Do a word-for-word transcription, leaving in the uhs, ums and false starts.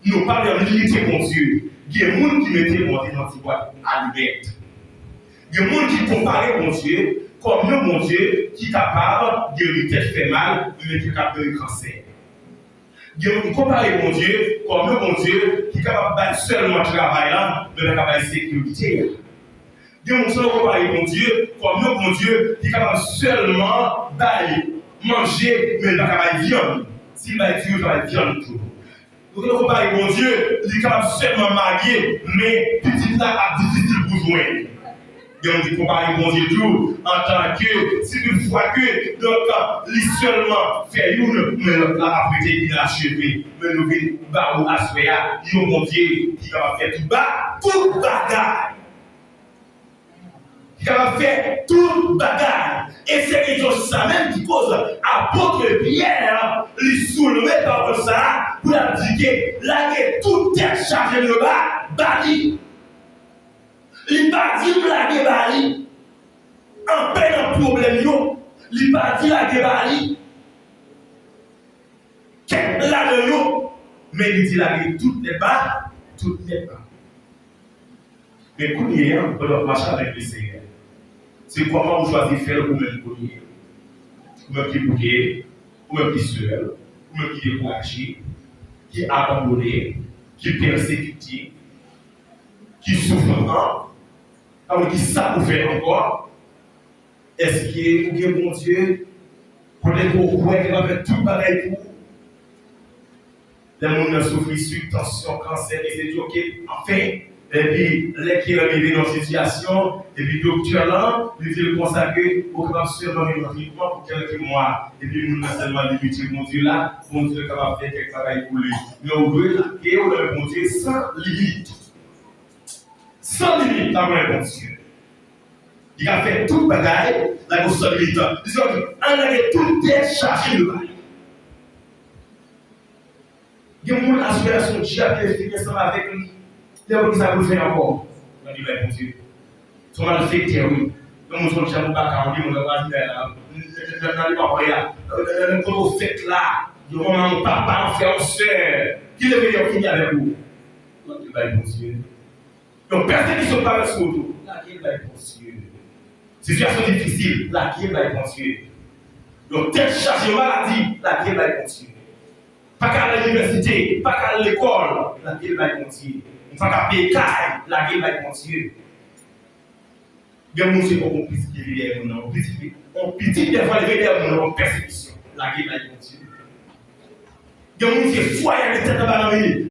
Nou pa menm limite Bondye. Gen moun ki mete Bondye nan ti bwat alimèt. Gen moun ki konpare Bondye kòm yon Bondye ki kapab geri tèt fè mal, men ki kapab geri kansè. Gen moun ki konpare Bondye kòm yon Bondye ki kapab bay sèlman travay la, men pa ka bay sekirite a. Gen moun sa yo konpare Bondye kòm yon Bondye ki kapab sèlman bay manje, men li pa ka bay vyann. Si l bay diri, li ka bay vyann tou. Nou gen konpare Bondye, li kapab sèlman marye, men pitit la ap difisil pou jwenn. Gen moun ki konpare Bondye tou, antanke, si toutfwa ke, donk, li sèlman fè youn, men lòt la ap rete inacheve. Men nou vin ba ou aswè a, yon Bondye ki kapab fè tout ba, tout bagay. Ki kapab fè tout bagay. E se rezon sa menm ki koz apot Pyè, li soulve pawòl sa a, pou l ap di ke lage tout tèt chaje nou ba, ba li. Li pa di m lage ba li. Anpè nan pwoblèm yo, li pa di lage ba li. Kèk ladan yo, men li di lage tout nèt ba, tout nèt ba. Men kounye a, pandan w ap mache avèk Lesenyè, se kòman ou chwazi fè l ou menm kounye a. Ou menm ki bouke, ou menm ki sèl, ou menm ki dekouraje, ki abandone, ki pèsekite, ki soufran, sa vle di ki sa pou fè ankò? Èske ou gen Bondye kote ke w kwè ke l ap fè tout bagay pou ou? Lè moun nan soufri sik, tansyon, kansè, li se di, "Oke, anfen." Epi, lè ke l rive nan sitiyasyon, epi doktè lan, li di l konsa ke ou kapab sèlman gen nan tretman pou kèlke mwa. Epi moun nan sèlman limite Bondye la, Bondye kapab fè kèk bagay pou li. Men ou dwe lage w nan men Bondye san limit. San limit nan men Bondye. Li ka fè tout bagay, lage w san limit. Li di, "Ann lage tout tèt chaje nou ba li." Gen moun aswè a se yon dyab ki vin fini ansanm avèk li. Li pa konn kisa pou l fè ankò. Lage l bay Bondye. Se yon malfektè, wi. Yon moun se yon dyab, ou pa ka, yon demon nan vwazinay la. Nan, nan, nan, nan, nan, nan, nan, kote w fèt la. Yon manman, yon papa, yon frè, yon sè. Ki leve yo fini avèk ou. Lage l bay Bondye. Yon pèsekisyon k parèt sou ou tou, lage l bay Bondye. Sitiyasyon difisil, lage l bay Bondye. Yon tèt chaje, yon maladi, lage l bay Bondye. Pa ka al inivèsite, pa ka al lekòl, lage l bay Bondye. Ou pa ka peye kay, lage l bay Bondye. Gen moun se kòm yon pitit ki vin dèyè moun nan, yon pitit, yon pitit dèfwa li vin dèyè moun nan, yon pèsekisyon, lage l bay Bondye. Gen moun se fwaye a gen tèt anba nan men li.